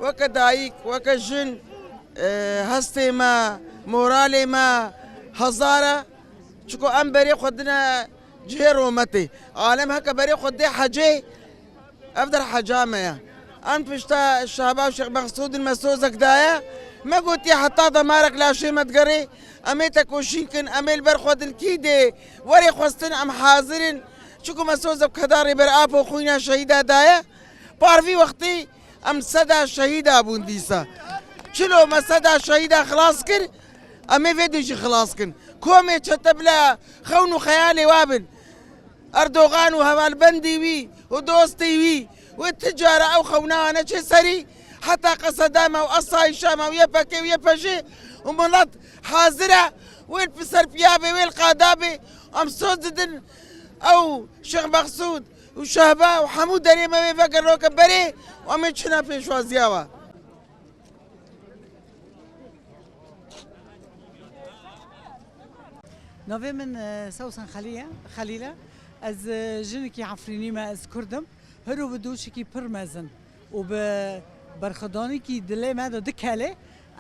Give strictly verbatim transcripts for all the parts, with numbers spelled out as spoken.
Weke dayik, weke jin, e, hestê me, moralê me hezar e. Çiko em berê xwe dine cihê rometê. Alem heke berê xwe dê hecê, ev der heca me ye. Em pişta Şehba û Şêx Mexsûdin me sozek daye. Me gotiye heta demarek laşê me digerê, em ê tekoşîn kin, em ê li ber xwe din kî dê werê xwestin, em hazir in. Çiko me sozek keda Rêber Apo xwîna şehîda daye. Parvî wextî em seda şehîda bûn dîsa. Çilo me seda şehîda xilas kir, em ê vê dê jî xilas kin. Komê çete bila xewn û xeyalê wa bin. Erdogan û hevalbendî wî û dostê wî wê ti cara ew xewna wane çê serî, heta qeseda me û asayişa me û Y P G û Y P J û milet hazir e, wê li ser piya bê, wê li qada bê. Em soz didin ew Şêx Mexsûd û Şehba û hemû derê me wê vegerin weke berê û em ê çina pêşwaziya we. Navê min, e, Sewsan Xelî ye, Xelîl e. Ez, e, jinekî Efrînî me, ez Kurd im. Hiro bi doşekî pir mezin û bi berxwedanekî dilê me de dikelê,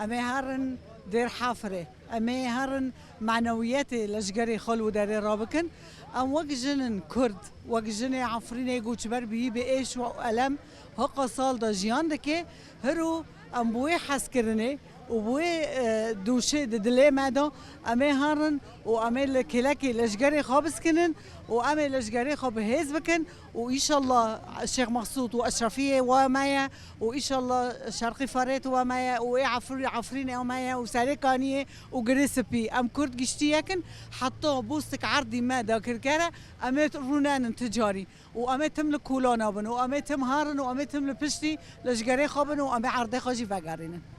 em ê herin Dêr Hafirê. Em ê herin manewiyetê lejgerê xwe li wî derê rabikin. Em wek jin in Kurd, wek jinê Efrînê goçber bûyî bi êş û elem hoqa sal de jiyan dike. Hiro em bi wê hezkirinê û bi wê, e, doşê di dilê me de em ê herin û em ê li kêlekê lejgerê xwe biskinin û em ê lejgerê xwe bi hêz bikin û îşallah Şêx Mexsûd û Eşrefiyê wa me ye û îşallah Şerqî Ferêt wa me ye û ê Efrî-, Efrînê wa me ye û Serê Kaniyê û Girê Spî. Em Kurd giştî yek in, heta bostik erdî me dagirker e, em ê rûnenin ti carî. Û em ê tim li kolana bin û em ê tim herin û em ê tim li piştî lejgerê xwe bin û em ê erdê xwe jî vegerînin.